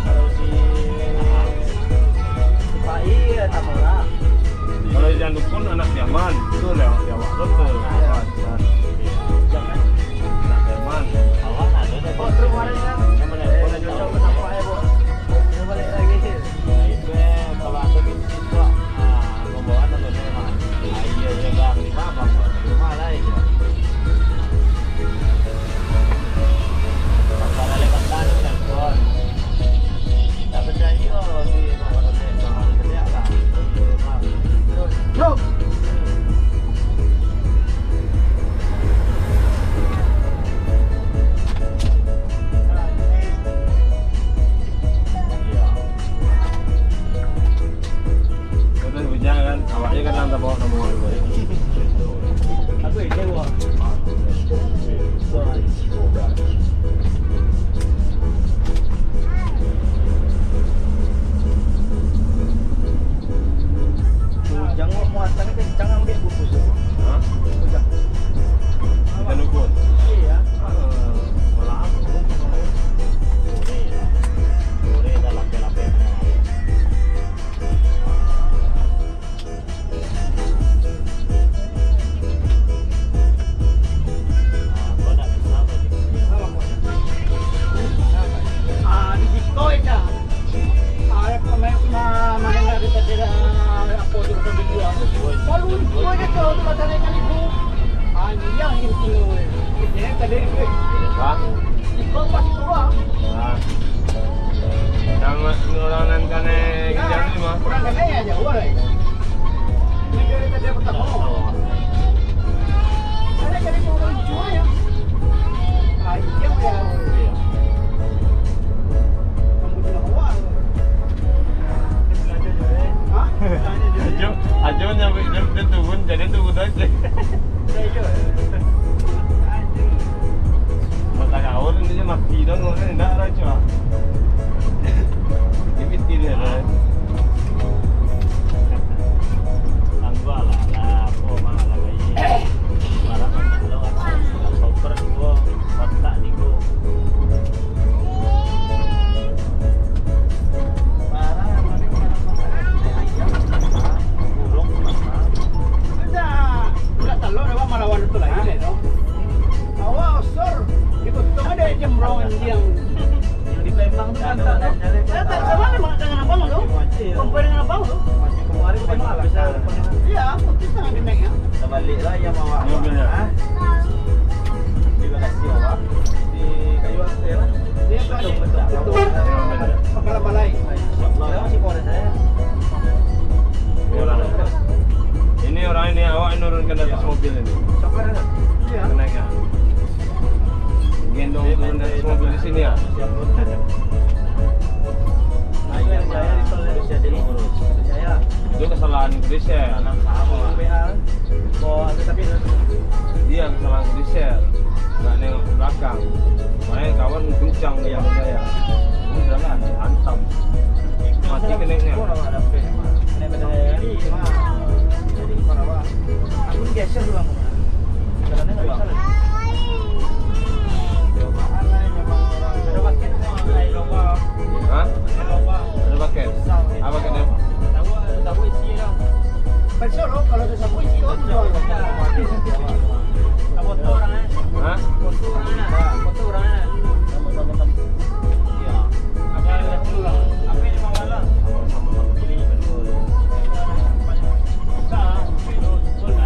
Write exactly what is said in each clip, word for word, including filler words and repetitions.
Kalau si, si Pai, ya, tak murah. Kalau Jan Dukun anak Piaman, itu lewat Piaman, betul. Jangan. Anak Piaman. Awak ada, ada. Oh, terus kemarin kan? Yang mana? Yang mana? Cocok, kenapa ya, Bu? Mau balik lagi. Nah, itu, eh, kalau ada bisnis, Pak. Ah, pembawaan apa nih, Mas? Ah, iya, iya, Bang. Di mana, Bang? Di rumah lah, iya. Bro. Terus bujang kan, awaknyo kan nan tabao namo awak. Bujang muatan kencang ambiak bungkus tu. Hah? Bujang. Bujang Dukun? Iya. Ah, malah aku. Sore, sore dah lapeh-lapeh. Ah, di siko aja. Ah, ma-, ma-, main lah di daerah apo tu, sampai dua. Lalu itu aja tu, tu macam ikan itu. Ah, iya, itu. Ini tadi itu. Hah? Iko pas itu, ah. Ah. Nan urang nan kanai ginjal tu mah. Urang kanai aja, urang. Ini dari tadi pertama. Ada jadi urang cuma ya. Ah, iya, ya. Kamu cuma awal. Hah? Ajo, ajo nyampe, nyampe turun, jadi turun aja. Mata kawan ni je mati dah, orang ni nak raja. Dia mati dia dah. Tangguh lah, lah, apa mah lah, baik. Barang banyak lo, koper dua, kotak tiga. Awak osor, dipotong ada jembrong anjing. Yang di Palembang tu kan tak. Ya, tak, sama ni, mak, dengan abang tu. Compare dengan abang tu. Iya, aku tu sangat kenek, ya. Kita balik lah, ya, mawak. Ini mobilnya. Hah? Terima kasih, awak. Di kayu atas, ya. Dia betul, betul. Betul. Pangkalan balai. Insyaallah. Ini orang ini, awak nurunkan dari atas mobil ini. Iya. Kenaikan. Gendong turun dari atas mobil di sini, ya. Itu kesalahan Grisel. Iya, kesalahan Grisel. Nggak nengok ke belakang. Makanya kawan kencang dengan saya. Udah lah, hantam. Mati keneknya. Hah? Ada paket? Apa paketnya? Hah?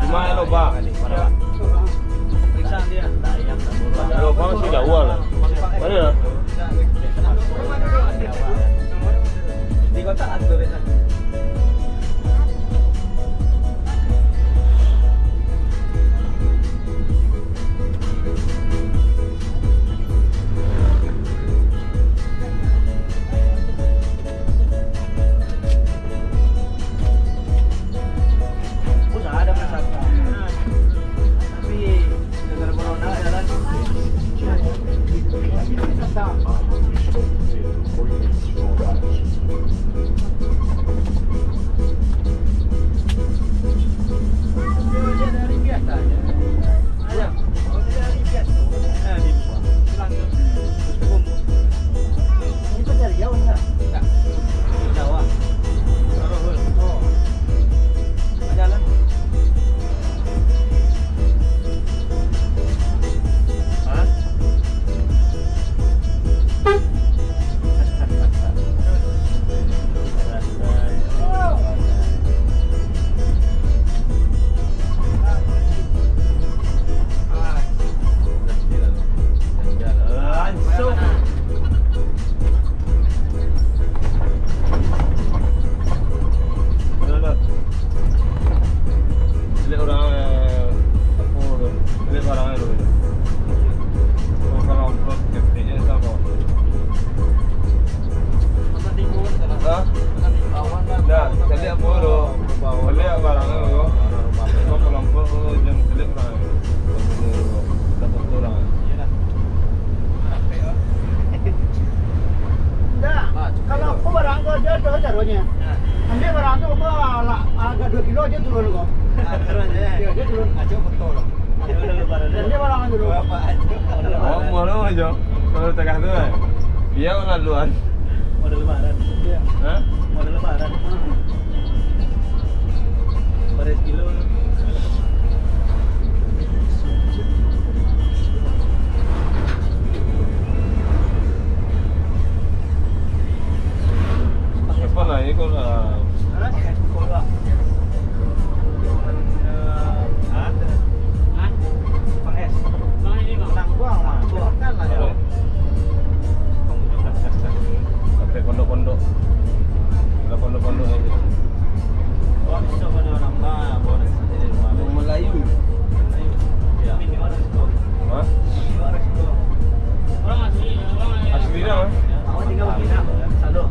Cuma lo, Bang. Kalau bang sudah awal. Mana? Di kotak ada. Caliak urang, eh, apo tu? Caliak barang dulu. Urang kalau upload F B-nyo samo. Ha? Dah, caliak apo tu? Caliak barang dulu. Kalau kalau upload tu, jan caliak urang. Takut urang. Indak. Kalau aku barang ko, ado, ado caronyo. Ambiak barang tu, ko lah, agak duo kilo, jan turun ko. Iyo, jan turun. Ambiak barang tu dulu. Oh, murah ajo. Kalau tagah tu, eh. Iyo, laluan. Modal lebaran. Iyo. Ha? Modal lebaran. Baris kilo. Siapa lah, iko lah. Hah? Hah? Bang S. Bang ini, Bang. Menang buang, Bang. Buang kan lah, ya. Sampai pondok-pondok. Kalau pondok-pondok aja. Wah, bisa pada nambah, bonus. Orang Melayu. Melayu. Ya. Ini orang situ. Hah? Ini orang situ. Orang asli, orang asli dah, eh? Awak tinggal di Minang, Salo.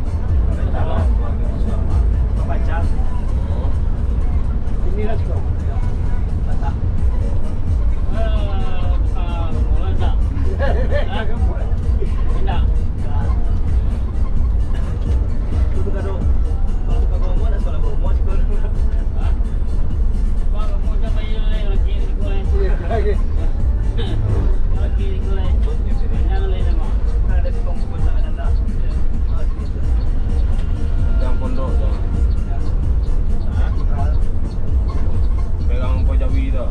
Baca. Oh. Inilah situ. Batak. Eh, bukan, bukan, tak. Hah? Indak. Itu bukan do-, kalau bukan bomo, nak salah bomo, siko. Hah? Bang, bomo jan bayar lai, lagi, lagi. Iyo, lagi. Lagi, lagi. Jan lai, mak. Kan ada di pangkuan tangan anda. Yang pondok tu. Hah? Pegang angko jawi tu.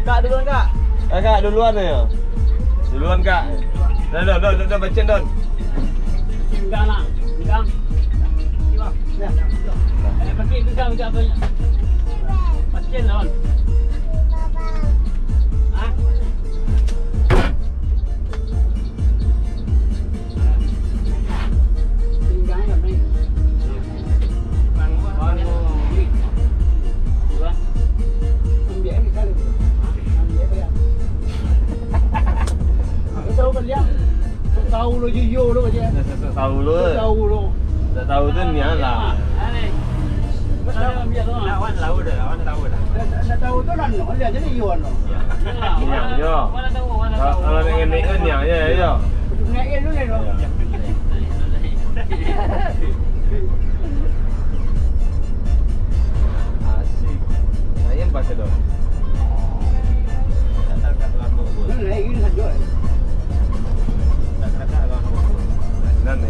Kakak duluan, Kak. Kakak duluan yo. Duluan, Kak. Dah, dah, dah, dah, dah, bacin, Don. Pegang lah, pegang. Eh, pakai pegang, pegang apa? Bacin, Don. Hah? Tahu lo, iyo lo je. Tahu lo. Tahu lo. Tak tahu tu nian lah. Lawan tahu dah, lawan tahu dah. Dah, dah tahu tu lah, no. Lihat jadi iyo, no. Niang, yo. Kalau, kalau nak ngenek kan niang, yo, yo. Ngenek dulu, no. Asik. Lain pas tu. Lain sajo. Nan, nan, nan, nan.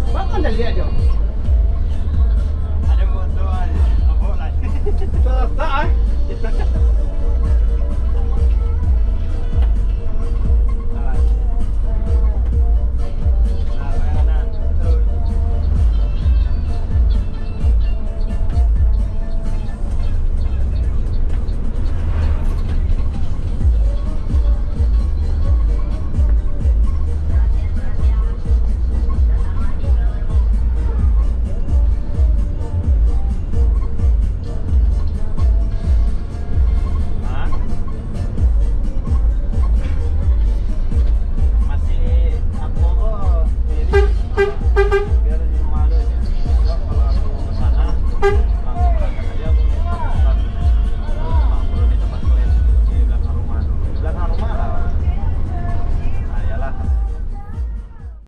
Bapak dah lihat tu?